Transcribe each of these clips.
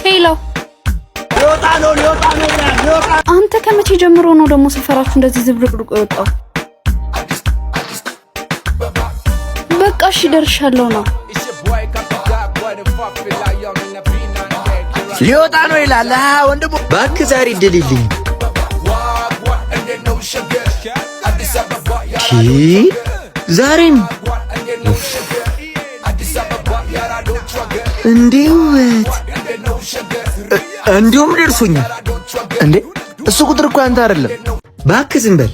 Hello፣ አንተ ከመቼ ጀምሮ ነው ደግሞ ሰፈራችሁ እንደዚህ ዝብርቅርቁ የወጣው? በቃ እሺ ደርሻለሁ ነው። ሊወጣ ነው ይላል ወንድሙ። እባክህ ዛሬ እድል የለኝም። ዛሬም እንዴ ውበት እንዲሁም ደርሶኛል። እንዴ እሱ ቁጥር እኮ ያንተ አይደለም። እባክህ ዝም በል።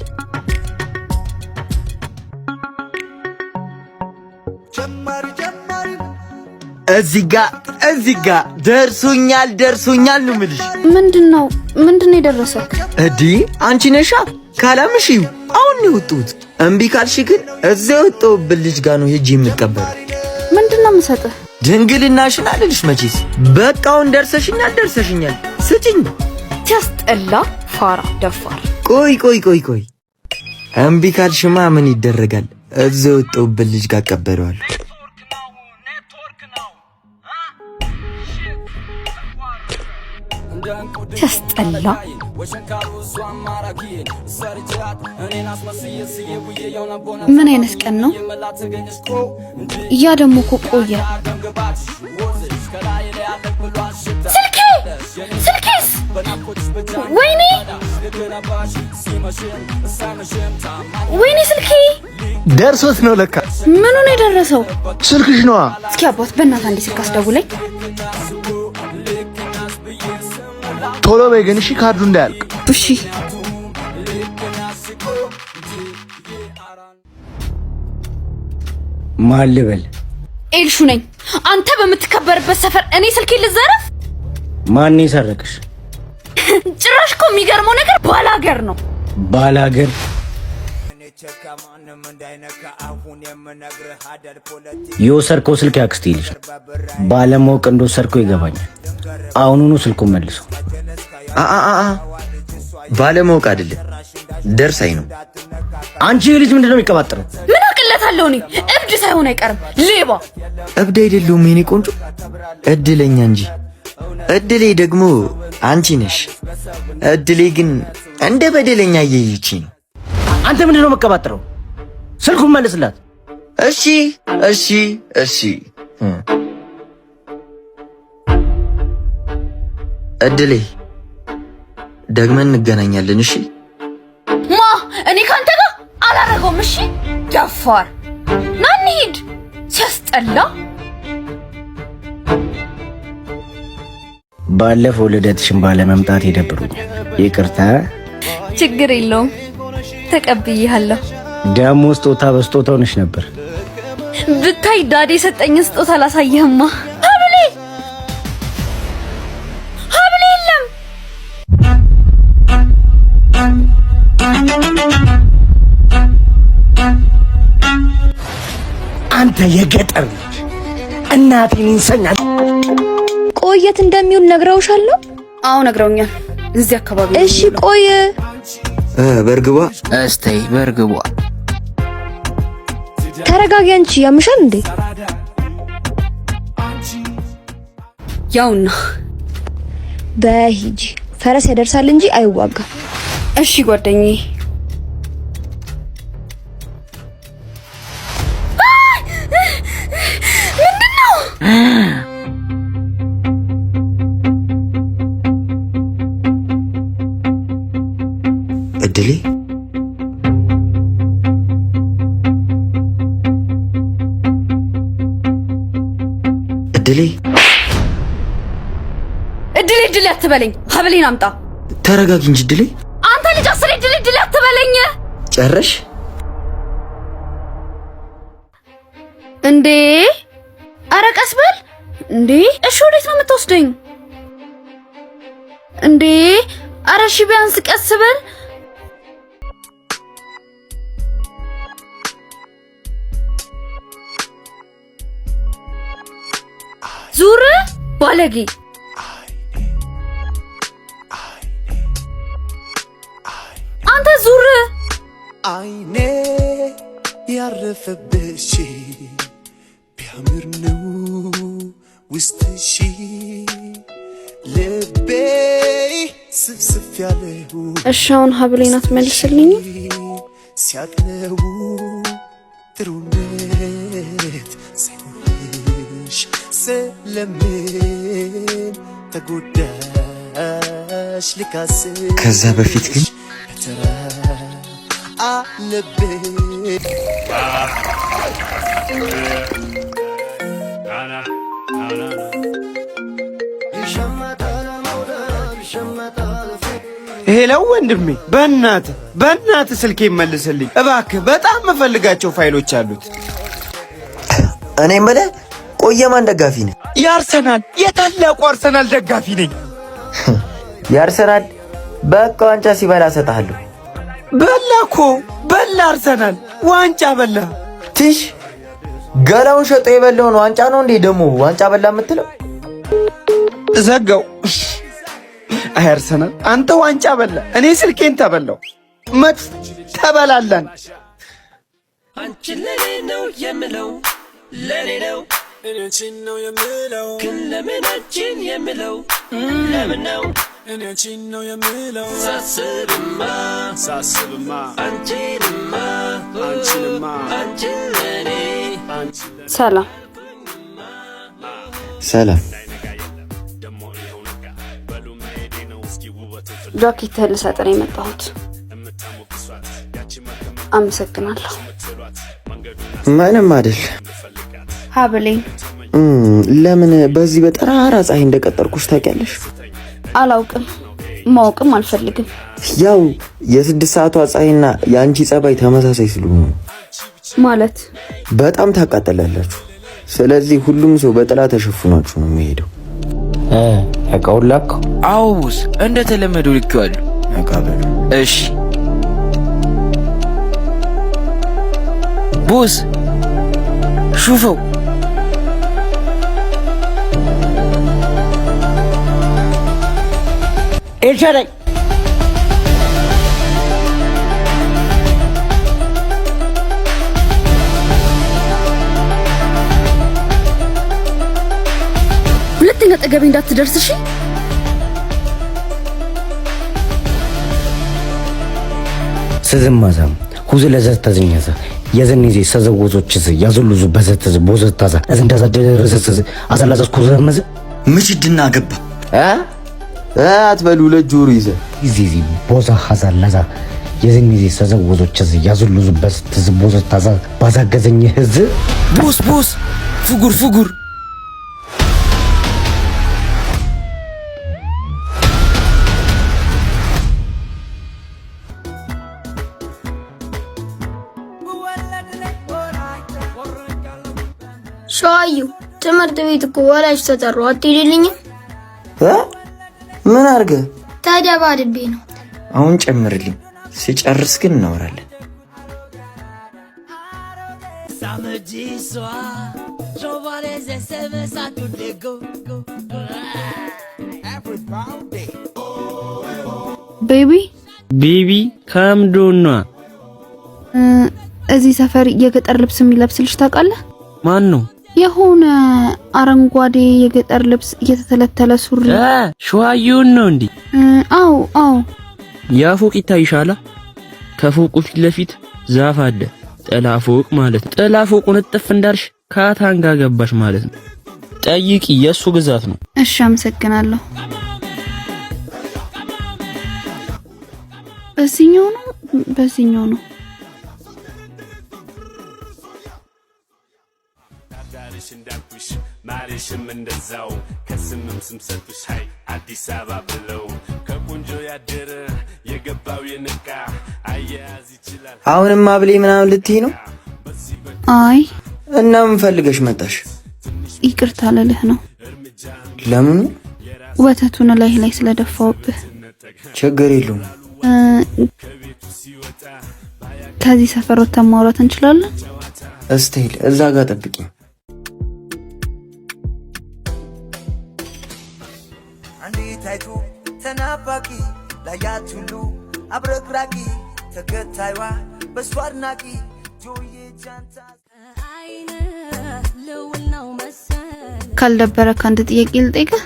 እዚህ ጋ እዚህ ጋ ደርሶኛል ደርሶኛል ነው የምልሽ። ምንድነው ምንድነው የደረሰክ? እዲ አንቺ ነሻ ካላምሽ አሁን ነው የወጡት። እምቢ ካልሽ ግን እዚያ የወጣሁበት ልጅ ጋር ነው ሄጄ የምቀበለው። ምንድነው የምሰጥህ? ድንግልናሽን አልልሽ መቼስ። በቃ አሁን ደርሰሽኛል ደርሰሽኛል፣ ስጭኝ። ሲያስጠላ ፋራ ደፋር። ቆይ ቆይ ቆይ ቆይ፣ እምቢ ካልሽማ ምን ይደረጋል? እዚያ የወጣሁበት ልጅ ጋር እቀበለዋለሁ። ሲያስጠላ። ምን አይነት ቀን ነው? ያ ደግሞ እኮ ቆየ። ስልኬ ስልኬስ! ወይኔ ወይኔ ስልኬ ደርሶት ነው ለካ። ምኑ ነው የደረሰው? ስልክሽ ነዋ። እስኪ አባት በእናትህ አንዴ ስልክ አስደውለኝ። ቶሎ በይ ግን እሺ፣ ካርዱ እንዳያልቅ። እሺ። ማን ልበል? ኤልሹ ነኝ። አንተ በምትከበርበት ሰፈር እኔ ስልኬ ልዘረፍ? ማን የሰረቅሽ? ጭራሽ እኮ የሚገርመው ነገር ባላገር ነው። ባላገር? የወሰድከው ስልክ ያክስቴ ልጅ ባለማወቅ እንደወሰድከው ይገባኛል። አሁኑኑ ስልኩን መልሰው። አ ባለማወቅ አይደለም ደርሳኝ ነው። አንቺ ልጅ ምንድነው የሚቀባጥረው? ምን አቅለታለሁ እኔ? እብድ ሳይሆን አይቀርም ሌባ። እብድ አይደለሁም የኔ ቆንጆ፣ እድለኛ እንጂ። እድሌ ደግሞ አንቺ ነሽ። እድሌ ግን እንደ በደለኛ እየይቺ ነው። አንተ ምንድነው የምቀባጥረው? ስልኩን መልስላት። እሺ እሺ እሺ። እድሌ ደግመን እንገናኛለን። እሺ ማ እኔ ካንተ ጋር አላረገውም። እሺ ደፋር፣ ና እንሂድ። ሲያስጠላ። ባለፈው ልደትሽን ባለመምጣት ይደብሩኛል። ይቅርታ። ችግር የለውም ተቀብዬሃለሁ። ደግሞ ስጦታ በስጦታ ሆነሽ ነበር። ብታይ ዳዴ የሰጠኝን ስጦታ አላሳየህማ። ሀብሌ ሀብሌ የለም። አንተ የገጠር ልጅ እናቴን ይንሰኛል። ቆየት እንደሚውል ነግረውሻል? አዎ ነግረውኛል። እዚህ አካባቢ። እሺ ቆይ በርግቧ እስተይ በርግቧ። ተረጋጊ። አንቺ ያምሻል እንዴ? ያውና በሂጂ ፈረስ ያደርሳል እንጂ አይዋጋም። እሺ ጓደኛዬ። ምንድን ነው? እድሌ እድሌ እድሌ እድሌ አትበለኝ። ሀብሌን አምጣ። ተረጋጊ እንጂ እድሌ። አንተ ልጅ አስሬ እድሌ እድሌ አትበለኝ። ጨረሽ እንዴ? ኧረ ቀስ በል እንዴ! እሺ ወዴት ነው የምትወስደኝ? እንዴ? ኧረ እሺ ቢያንስ ቀስ በል። ዙር ባለጌ። አንተ ዙር። አይኔ ያረፈብሽ ቢያምር ነው ውስጥሽ። ስፍስፍ ያለው እሺ አሁን ሀብሌን አትመልስልኝም? ሲያቅነው ጥሩነት ሳይሆንሽ ስለምን ተጎዳሽ ልካስሽ ከዛ በፊት ግን ተራ አለብኝ። Hello ወንድሜ፣ በእናትህ በእናትህ ስልኬ መልስልኝ እባክህ። በጣም የምፈልጋቸው ፋይሎች አሉት። እኔ የምልህ ቆይ የማን ደጋፊ ነህ? የአርሰናል፣ የታላቁ አርሰናል ደጋፊ ነኝ። የአርሰናል በቃ ዋንጫ ሲበላ እሰጥሃለሁ። በላ እኮ በላ፣ አርሰናል ዋንጫ በላ። ትሽ ገላውን ሸጦ የበላውን ዋንጫ ነው እንዴ ደግሞ ዋንጫ በላ የምትለው? ዘጋው። አይ አርሰናል፣ አንተ ዋንጫ በላ፣ እኔ ስልኬን ተበላው። መጥ ተበላለን። አንቺን ለኔ ነው የምለው፣ ለኔ ነው እኔ አንቺን ነው የምለው፣ ግን ለምን አንቺን የምለው ለምን ነው እኔ አንቺን ነው የምለው፣ ሳስብማ ሳስብማ አንቺንማ አንቺንማ አንቺን ለኔ ሰላም። ሰላም። ጃኬትህን ልሰጥህ ነው የመጣሁት። አመሰግናለሁ። ምንም አይደል። ሀብሌን። ለምን በዚህ በጠራራ ፀሐይ እንደቀጠርኩሽ ታውቂያለሽ? አላውቅም፣ ማወቅም አልፈልግም። ያው የ6 ሰዓቷ ፀሐይና የአንቺ ጸባይ ተመሳሳይ ስለሆኑ። ማለት? በጣም ታቃጠላላችሁ። ስለዚህ ሁሉም ሰው በጥላ ተሸፍኗችሁ ነው የሚሄደው። እቃውን ላከው? አዎ boss፣ እንደተለመደው ልኬዋለሁ። እሺ boss፣ ሹፈው። ኤልሻዳይ። ሁለተኛ አጠገቤ እንዳትደርስ እሺ። ስዝማዛ ሁዝ ለዘተዝኛዘ የዝኒዜ ሰዘወዞችዝ ያዘሉዙ በዘተዝ ቦዘታዛ እዝንዳዛ ደረዘዝ አዘላዘዝ ኩዘመዝ ምሽድና ገባ እ አትበሉ ሁለት ጆሮ ይዘህ ዚዚ ቦዛ ሀዛ ለዛ የዝኒዜ ሰዘወዞችዝ ያዘሉዙ በዘተዝ ቦዘታዛ ባዛገዘኝ ህዝ። Boss boss፣ ፍጉር ፍጉር። ሸዋዩ፣ ትምህርት ቤት እኮ ወላጅ ተጠሩ፣ አትሄድልኝም? እ ምን አድርገህ? ተደባድቤ ነው። አሁን ጨምርልኝ። ስጨርስ ግን እናወራለን። Samedi soir, j'envoie les SMS à toutes les go. Baby. Baby ካምዶና። እዚህ ሰፈር የገጠር ልብስ የሚለብስ ልጅ ታውቃለህ? ማን ነው? የሆነ አረንጓዴ የገጠር ልብስ፣ እየተተለተለ ሱሪ። ሸዋየውን ነው እንዴ? አዎ አዎ። ያ ፎቅ ይታይሻላ? ከፎቁ ፊት ለፊት ዛፍ አለ። ጥላ ፎቅ ማለት ነው። ጥላ ፎቁን እጥፍ እንዳልሽ ካታንጋ ገባሽ ማለት ነው። ጠይቂ፣ የእሱ ግዛት ነው። እሺ፣ አመሰግናለሁ። በዚህኛው ነው፣ በዚህኛው ነው። እንዳልኩሽ ማሪሽም እንደዛው ከስምም ስም ሰጡሽ ሀይ አዲስ አበባ ብለው ከቆንጆ ያደረ የገባው የነቃ አያያዝ ይችላል። አሁንም አብሌ ምናምን ልትይ ነው? አይ። እና ምን ፈልገሽ መጣሽ? ይቅርታ ልልህ ነው። ለምኑ? ወተቱን ላይ ላይ ስለደፋውብህ። ችግር የለውም። ከዚህ ሰፈር ወጥተን ማውራት እንችላለን? እስቴል እዛ ጋር ጠብቂኝ። አንዴ ታይቶ ተናፋቂ ላያት ሁሉ አብረቅራቂ ተከታይዋ በሷ አድናቂ ጆዬ ጃንታ። ካልደበረ ከአንድ ጥያቄ ልጠይቅህ?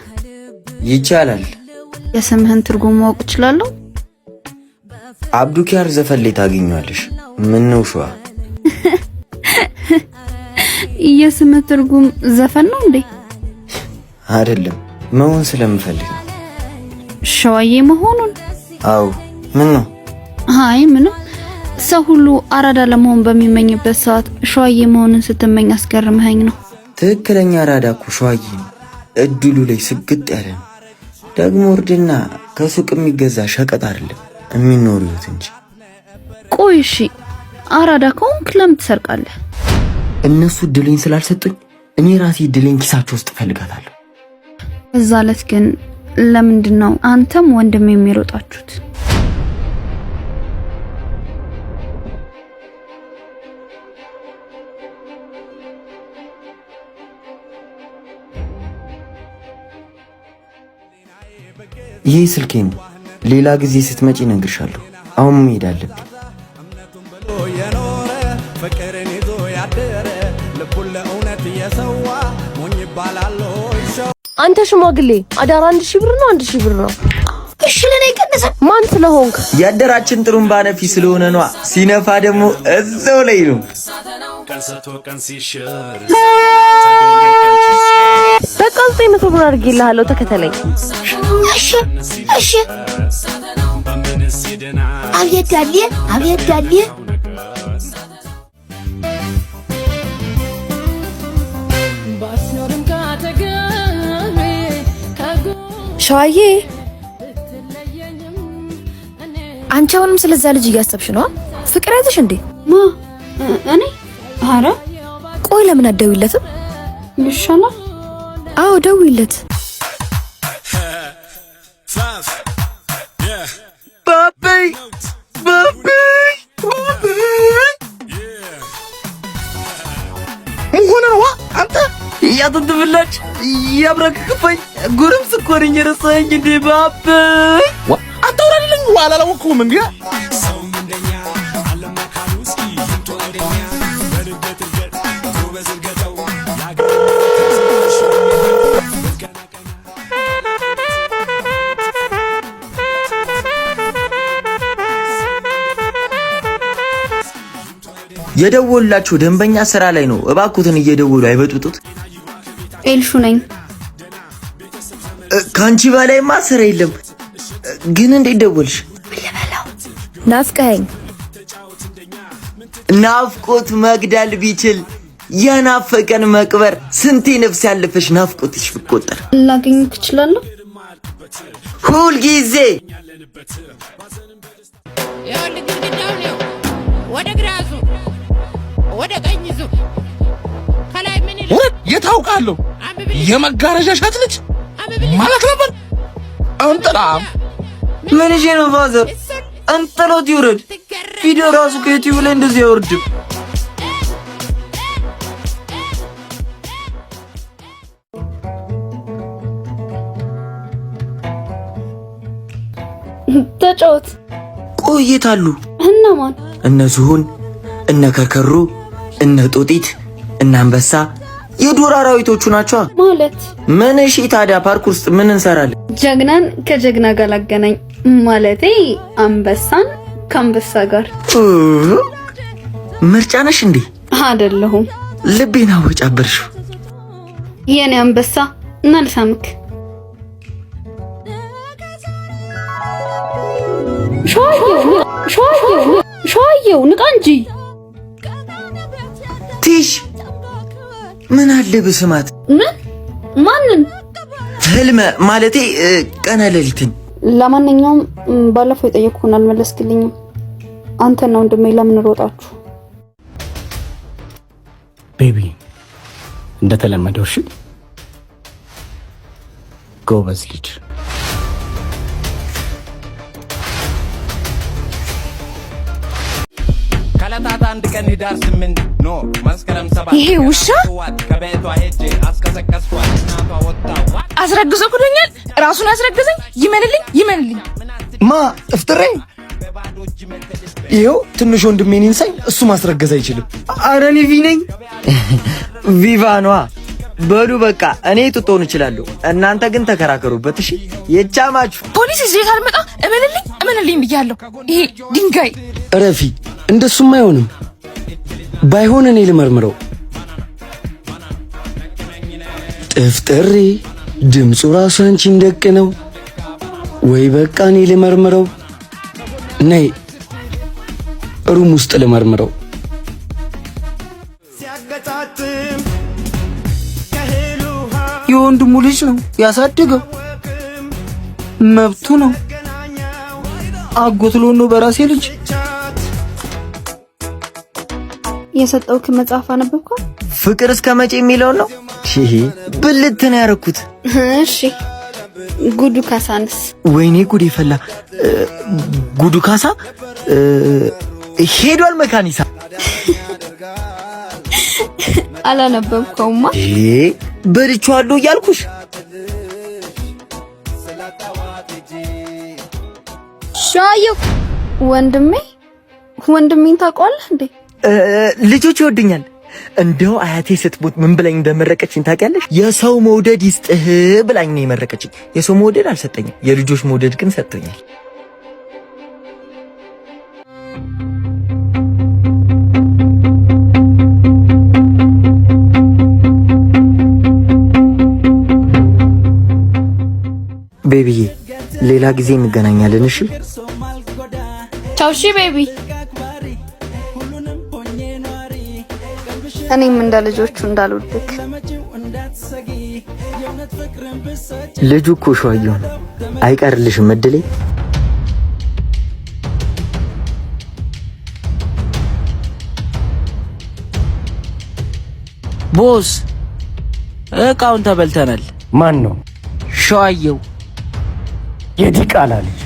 ይቻላል። የስምህን ትርጉም ማወቅ እችላለሁ? አብዱኪያር ዘፈን ላይ ታገኘዋለሽ። ምን ነው ሸዋ? የስምህ ትርጉም ዘፈን ነው እንዴ? አይደለም፣ መሆን ስለምፈልግ ነው። ሸዋዬ መሆኑን? አዎ። ምን ነው? አይ ምንም። ሰው ሁሉ አራዳ ለመሆን በሚመኝበት ሰዓት ሸዋዬ መሆንን ስትመኝ አስገርመኸኝ ነው። ትክክለኛ አራዳ እኮ ሸዋዬ ነው። እድሉ ላይ ስግጥ ያለ ነው። ደግሞ እርድና ከሱቅ የሚገዛ ሸቀጥ አይደለም የሚኖር ህይወት እንጂ። ቆይ እሺ፣ አራዳ ከሆንክ ለምን ትሰርቃለህ? እነሱ እድሌን ስላልሰጡኝ እኔ ራሴ እድሌን ኪሳቸው ውስጥ እፈልጋታለሁ። እዛ ዕለት ግን ለምንድን ነው አንተም ወንድም የሚሮጣችሁት? ይህ ስልኬ ነው። ሌላ ጊዜ ስትመጪ እነግርሻለሁ። አሁን መሄድ አለብኝ። አንተ ሽማግሌ አዳር 1000 ብር ነው፣ 1000 ብር ነው። እሺ ለኔ ቀነሰ። ማን ስለሆንክ? ያደራችን ጥሩምባ ነፊ ስለሆነ ነዋ። ሲነፋ ደግሞ እዛው ላይ ነው። በቃ 900 ብር አድርጌልሃለሁ። ተከተለኝ። እሺ እሺ። አቤት ዳሌ፣ አቤት ዳሌ። ሸዋዬ አንቺ አሁንም ስለዛ ልጅ እያሰብሽ ነው? ፍቅር ያዘሽ እንዴ? ማ እኔ? ኧረ ቆይ ለምን አትደውይለትም? ይሻላል። አዎ ደውይለት። ባበይ ባበይ ምን ሆነህ ነው አንተ? ያጥንት ያብራክ ክፋኝ ጉርምስ እኮ ነኝ። ረሳኸኝ እንዴ ባበይ? አንተ አውራልኝ አላወቅሁም እንዴ? የደወሉላችሁ ደንበኛ ስራ ላይ ነው። እባክዎትን እየደወሉ አይበጥብጡት። ኤልሹ ነኝ። ከአንቺ በላይማ ስራ የለም። ግን እንዴት ደወልሽ? ናፍቀኸኝ። ናፍቆት መግደል ቢችል የናፈቀን መቅበር። ስንቴ ነፍስ ያለፈሽ ናፍቆትሽ ብቆጠር። ላገኝህ እችላለሁ? ሁልጊዜ ይኸውልህ ግድግዳውን ይኸው ወደ ግራ ዙር፣ ወደ ቀኝ ዙር። ከላይ ምን ይላል? የት አውቃለሁ? የመጋረጃ ሻጭ ልጅ ማለት ነበር። እንጥላም ምን ይዤ ነው father? እንጥሎት ይውረድ። ቪዲዮ ራሱ ከዩቲዩብ ላይ እንደዚህ አይወርድም። ተጫወት። ቆይታሉ እነማን? እነ ዝሆን፣ እነ ከርከሮ፣ እነ ጦጢት፣ እነ አንበሳ የዱር አራዊቶቹ ናቸው። ማለት ምን? እሺ ታዲያ ፓርክ ውስጥ ምን እንሰራለን? ጀግናን ከጀግና ጋር ላገናኝ፣ ማለቴ አንበሳን ከአንበሳ ጋር። ምርጫ ነሽ እንዴ? አይደለሁም። ልቤን አወጫበርሽው። የኔ አንበሳ እና ልሳምክ። ሸዋየው ንቃ እንጂ። ቲሽ ምን አለ ብስማት። ምን? ማንን? ህልመ ማለቴ ቀነ ሌሊትን። ለማንኛውም ባለፈው የጠየቅኩህን አልመለስክልኝም። አንተና ወንድሜ ለምን ሮጣችሁ? Baby እንደተለመደው እሺ፣ ጎበዝ ልጅ። ከዕለታት አንድ ቀን ህዳር 8 no መስከረም 7 ይሄ ውሻ ከቤቷ ሄጄ አስቀሰቀስኳት። እናቷ ወጣ አስረግዞ ክዶኛል። ራሱን ያስረግዘኝ። ይመንልኝ ይመንልኝ። ማ ጥፍጥሬ ይኸው ትንሽ ወንድሜን ይንሳኝ፣ እሱ ማስረገዝ አይችልም። አረ እኔ ቪ ነኝ። ቪቫ ነዋ። በሉ በቃ እኔ ጡጦን እችላለሁ፣ እናንተ ግን ተከራከሩበት። እሺ የቻማችሁ። ፖሊስ ይዤ ካልመጣ እመንልኝ እመንልኝ ብያለሁ። ይሄ ድንጋይ እረፊ። እንደሱም አይሆንም። ባይሆን እኔ ልመርምረው። ጥፍጥሬ ድምፁ ራሱ አንቺን ደቅ ነው ወይ? በቃ እኔ ልመርምረው። ነይ room ውስጥ ልመርምረው። የወንድሙ ልጅ ነው ያሳድገው፣ መብቱ ነው። አጎት ልሆን ነው በራሴ ልጅ። የሰጠውክ መጽሐፍ አነበብከው? ፍቅር እስከ መቼ የሚለውን ነው። ይሄ ብልት ነው ያደረኩት። እሺ ጉዱ ካሳንስ? ወይኔ ጉድ ይፈላ። ጉዱ ካሳ ሄዷል መካኒሳ። አላነበብከውማ? ይሄ በልቼዋለሁ እያልኩሽ። ሻየው ወንድሜ፣ ወንድሜን ታውቀዋለህ እንዴ? ልጆች ይወዱኛል። እንደው አያቴ ስትሞት ምን ብላኝ እንደመረቀችኝ ታውቂያለሽ? የሰው መውደድ ይስጥህ ብላኝ ነው የመረቀችኝ። የሰው መውደድ አልሰጠኝም፣ የልጆች መውደድ ግን ሰጥቶኛል። Baby ዬ፣ ሌላ ጊዜ እንገናኛለን። እሺ ቻው። እሺ baby። እኔም እንደ ልጆቹ እንዳልወድክ። ልጁ እኮ ሸዋየው ነው፣ አይቀርልሽም እድሌ። Boss እቃውን ተበልተናል። ማን ነው? ሸዋየው። የዲቃላ ልጅ።